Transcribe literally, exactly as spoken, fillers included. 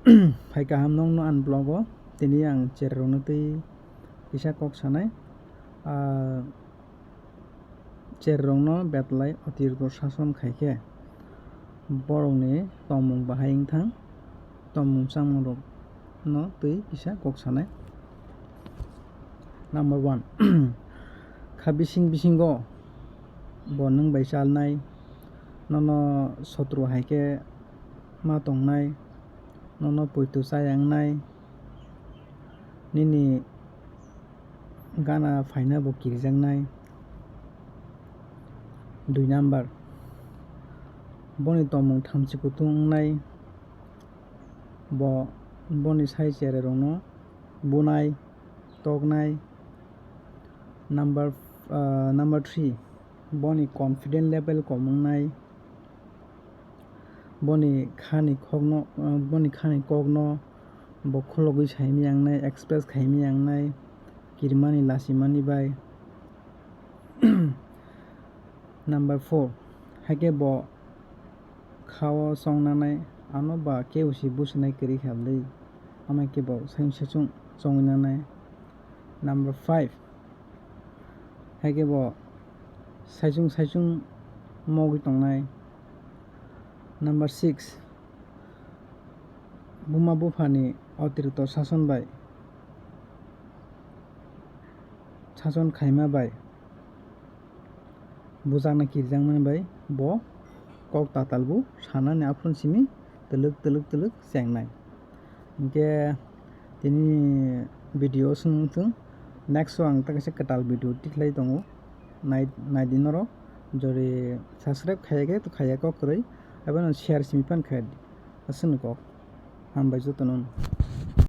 Phai kaham nokno ani vlog o tini ang cherrokno twi kisa kok sanai. Ah, cherrokno betlai otirokto sason khai khe borokni tongmung bahai wng thang, tongmung chamung rokno twi kisa kok sanai. Number one, kha bising bisingo bo nwng bai chalnai, nono sotro hai khe ma tongnai, nono poito chaya wngnai, nini gana phaina bo kirijaknai. Dui number, boni tongmung thamchi kutung wngnai, bo boni sai chererokno bunai, toknai. Number, ah, number three, boni confident level kom wngnai, boni khani kokno, ah, boni khani kokno bo khulogwi saimaya wngnai, express khaimaya wngnai, kirimani lasimani bai. Number four, haikhe bo khao chongnanai, ano ba kebo se businai kwrwi kha bwlwi, amai khe bo saichung saichung chongwi nanai. Number five, haikhe bo saichung saichung mogwi tongnai. Number six, buma buphani otirikto sason bai, sason khaima bai bujakna kirjakmani bai bo kok tatal bo sanani aphuru simi twlwk twlwk twlwk chengnai. Hinkhe tini video o swng wngthung, next o ang ta kaisa kwtal video tikhlai tongo, nai, naidi norok. Jori subscribe khaiya khe to khaiya kok kwrwi, abono share simi phan khaidi. Aswkno kok. Hambai jotono.